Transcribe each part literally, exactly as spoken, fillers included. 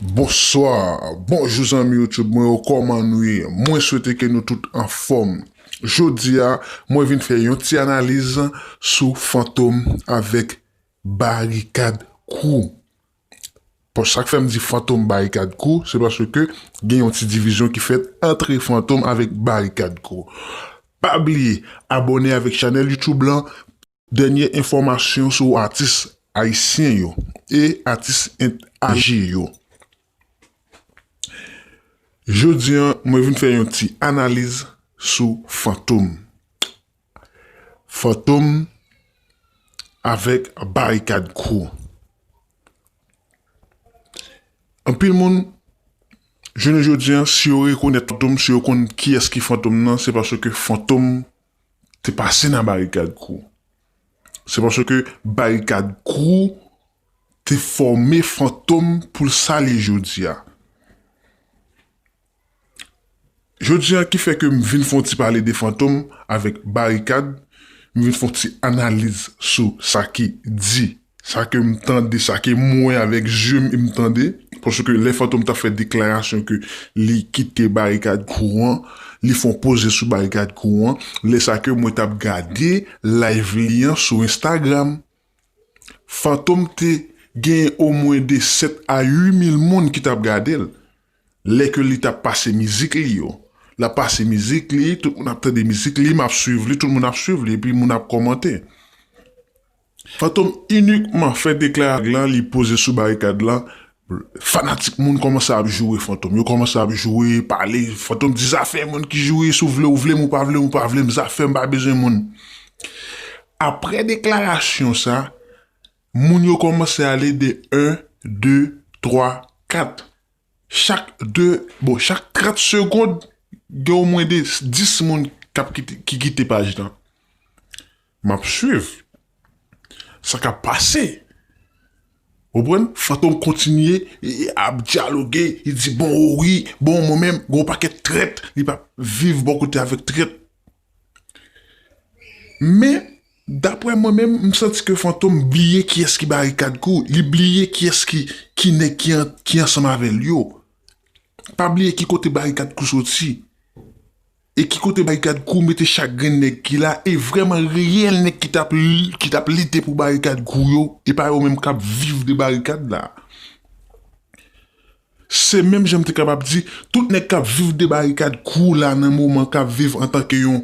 Bonswa, bonjou zanmi YouTube mwen yo, kòman nou ye? Mwen swete ke nou tout anfòm. Jodi a, mwen vin fè yon ti analiz sou Fantom avèk Barikad Crew. Bon, sa k fè m di Fantom Barikad Crew, se paske gen yon ti divizyon ki fèt antre Fantom avèk Barikad Crew. Pa bliye abòne avèk chanèl YouTube lan, dènye enfòmasyon sou atis ayisyen yo e atis ent-, aje yo. Jodi a, mwen vin fè yon ti analiz sou Fantom. Fantom avèk Barikad Crew. Anpil moun, jounen jodi a, si yo rekonèt Fantom, si yo konn kiyès ki Fantom nan, se paske Fantom te pase nan Barikad Crew. Se paske Barikad Crew te fòme Fantom pou l sa l ye jodi a. Jodi a ki fè ke m vin fè yon ti pale de Fantom avèk Barikad, m vin fè yon ti analiz sou sa ki di, sa ke m tande, sa ke m wè avèk zye m e m tande, paske lè Fantom t ap fè deklarasyon ke li kite Barikad Crew an, li fè yon poze sou Barikad Crew an, lè sa ke mwen t ap gade live li an sou Instagram. Fantom te gen omwen de sèt a uit mil moun ki t ap gade l. Lè ke li t ap pase mizik li yo. L ap pase mizik li, tout moun ap tande mizik li, m ap swiv li, tout moun ap swiv li, epi moun ap kòmante. Fantom inikman fè deklarasyon lan, li poze sou Barikad lan, fanatik moun kòmanse ap joure Fantom. Yo kòmanse ap joure, pale, Fantom di zafè moun ki joure, si w vle, ou vle m, ou pa vle m, ou pa vle m, zafè m, pa bezwen moun. Apre deklarasyon sa, moun yo kòmanse ale de en, de, twa, kat. Chak de, bon, chak trant segonn, gen omwen de dis moun k ap kite, ki kite paj lan. M ap swiv sa k ap pase. Ou konprann? Fantom kontinye e, e ap dyaloge, li di, bon, o wi, bon, mwen menm, gen yon pakèt trèt, li p ap viv bò kote avèk trèt. Men, daprè mwen menm, m santi ke Fantom bliye kiyès ki Barikad Crew, li bliye kiyès ki, ki nèg ki an, ki ansanm avè l yo. Pa bliye ki kote Barikad Crew soti. E ki kote Barikad Crew mete chak grenn nèg ki la, e vrèman reyèl nèg ki t ap li-, ki t ap lite pou Barikad Crew yo, e pa yo menm k ap viv de Barikad la. Se menm jan m te kapab di, tout nèg k ap viv de Barikad Crew la nan moman, k ap viv antanke yon,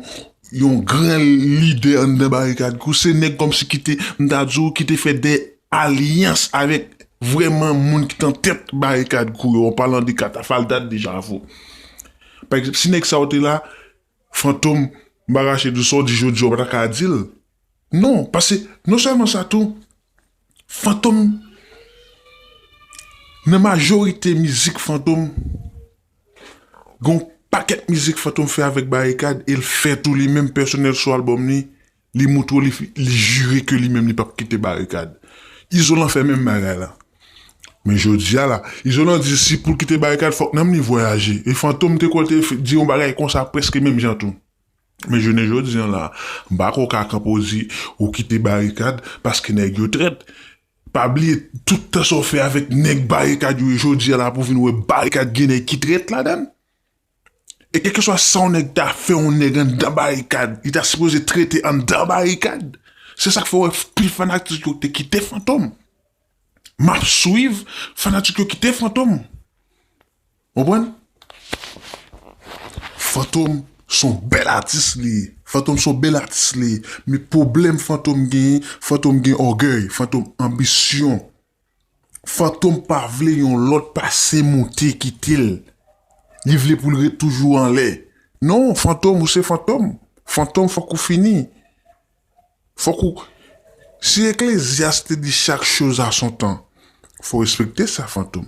yon gran lidè anndan Barikad Crew, se nèg kòmsi ki te, m ta di w, ki te fè de alyans avèk vrèman moun ki t an tèt Barikad Crew yo, an palan de Katafal, dat deja avè w. Pa egzanp, si nèg sa yo te la, Fantom, m pa kache di w, sa w di jodi a, w pa ta ka di l. Non, paske non sèlman sa tou, Fantom, nan majorite mizik Fantom, gen yon pakèt mizik Fantom fè avèk Barikad, e l fè tou li menm pèsonèl sou albòm li, li moutre w, li, li jire ke li menm li p ap kite Barikad. Izolan fè menm bagay la. Men jodi a la, Izolan di si pou l kite Barikad, fòk nanm li vwayaje. E Fantom te kwè l te f-, di yon bagay konsa prèske menm jan tou. Men jounen jodi a la, m pa kwè w ka kanpe w di ou kite Barikad paske nèg yo trèt. Pa bliye tout tan sa w fè avèk nèg Barikad yo, e jodi a la pou w vin wè Barikad gen nèg ki trèt ladan l. E kèlkeswa sa yon nèg ta fè yon nèg anndan Barikad, li ta sipoze trete anndan Barikad. Se sa k fè w wè pil fanatik yo te kite Fantom. M ap swiv fanatik yo kite Fantom. Konprann? Fantom se yon bèl atis li ye. Fantom se yon bèl atis li ye. Men pwoblèm Fantom genyen, Fantom gen ògèy, Fantom anbisyon. Fantom pa vle yon lòt pase moute kite l. Li vle pou l ret toujou anlè. Non, Fantom, ou se Fantom. Fantom, fòk ou fini. Fòk ou, si Eklezyas te di chaque chose a son temps, fò w respekte sa, Fantom.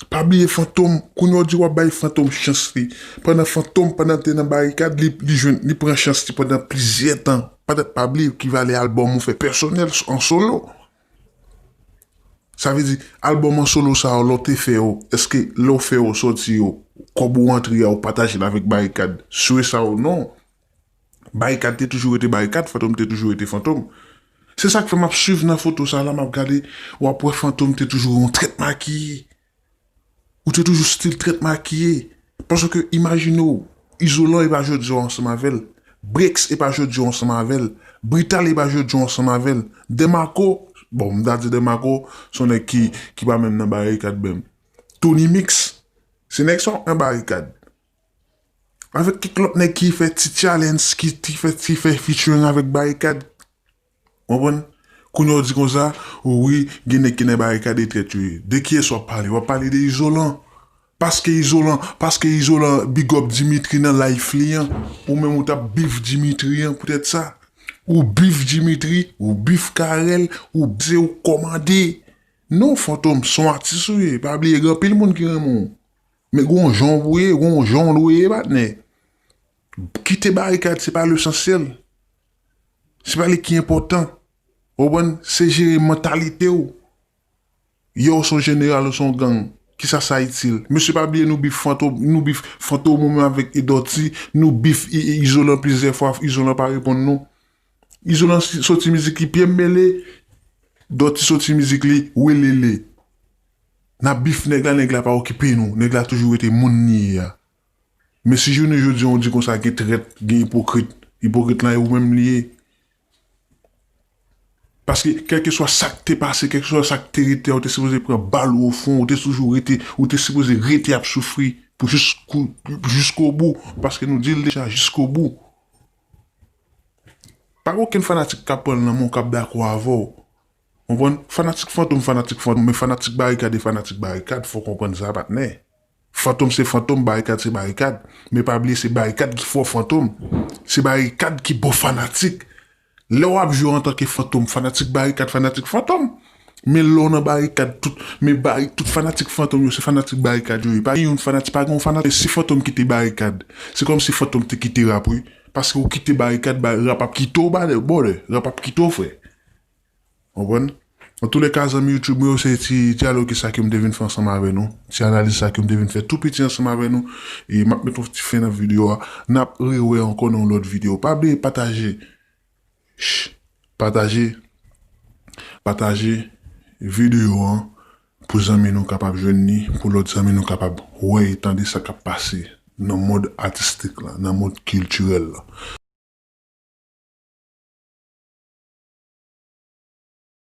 Pa bliye Fantom, kounye a w di w ap bay Fantom chans li. Pandan Fantom, pandan l te nan Barikad, li, li jwenn, li pran chans li pandan plizyè tan. Pandan, pa bliye ki valè albòm ou fè pèsonèl, an solo. Sa vle di, albòm an solo sa yo, lè w te fè yo, èske lè w fè yo sòti yo, kòb ou antre a, ou pataje l avèk Barikad? Sou sa yo, non. Barikad te toujou rete Barikad, Fantom te toujou rete Fantom. Se sa k fè m ap swiv nan foto sa la, m ap gade, w ap wè Fantom te toujou yon trèt makiye. Ou te toujou stil trèt makiye. Paske imajine w, Izolan e pa jodi a w ansanm avè l. Brex e pa jodi a w ansanm avè l. Brital e pa jodi a w ansanm avè l. Demarco, bon, m ta di Demarco, se yon nèg ki, ki pa menm nan barikad menm. Tony Mix, se nèg sa w ap nan barikad. Avèk kèk lòt nèg ki fè ti challenge, ki, ki fè, ki fè featuring avèk barikad. Konprann? Kounye a w di konsa, wi, gen nèg ki nan barikad e trèt yo ye. De kiyès w ap pale? W ap pale de Izolan. Paske Izolan, paske Izolan big up Dimitri nan life li an. Ou menm ou t ap beef Dimitri an poutèt sa. Ou beef Dimitri, ou beef Carel, ou se ou kòmande. Non, Fantom, se yon atis ou ye. Pa bliye, gen anpil moun ki renmen w. Men gon jan w pou ye, gon jan w dwe ye, patnè. Kite barikad, se pa lesansyèl. Se pa li ki enpòtan. Ou konprann? Se jere mantalite w. Yo, w se yon jeneral, w se yon gang. Kisa sa itil? Mesye, pa bliye nou bif Fantom, nou bif Fantom ou menm avèk Dòti, nou bif I-, I-, Izolan plizyè fwa, Izolan pa reponn nou. Izolan si-, soti mizik li pye m mele, Dòti soti mizik li welele. N ap bif nèg la, nèg la pa okipe nou. Nèg la toujou rete moun li ye a. Men si jounen jodi a w di konsa gen trèt, gen ipokrit, ipokrit lan e ou menm li ye. Paske kèlkeswa sa k te pase, kèlkeswa sa k te rete, ou te sipoze pran bal ou o fwon, ou te toujou rete, ou te sipoze rete ap soufri pou jiskou, jiskobou, paske nou di l deja jiskobou. Pa gen okenn fanatik k ap pran l nan men w k ap dakò avè w. Konprann? Fanatik Fantom, fanatik Fantom, men fanatik Barikad e fanatik Barikad, fò w konprann sa, patnè. Fantom se Fantom, Barikad se Barikad. Men pa bliye, se Barikad ki fò Fantom. Se Barikad ki bon fanatik. Lè w ap jwe antanke Fantom, fanatik Barikad, fanatik Fantom. Men lè w nan Barikad, tout, men bari, tout fanatik Fantom yo, se fanatik Barikad yo ye. Pa gen youn fanatik, pa gen yon fanatik. Si Fantom kite Barikad, se kòmsi Fantom te kite rap, wi. Paske ou kite Barikad, ba-, rap ap kite w, brother, brother. Rap ap kite w, frè. Konprann? Antouleka, zanmi YouTube mwen yo, se ti dyalòg sa ke m te vin fè ansanm avè nou. Ti analiz sa ke m te vin fè tou piti ansanm avè nou. E m ap met yon ti fen nan videyo a. N ap rewè ankò nan yon lòt videyo. Pa bliye pataje. Ch, pataje. Pataje videyo an pou zanmi nou kapab jwenn li, pou lòt zanmi nou kapab wè e tande sa k ap pase nan mond atistik la, nan mond kiltirèl la.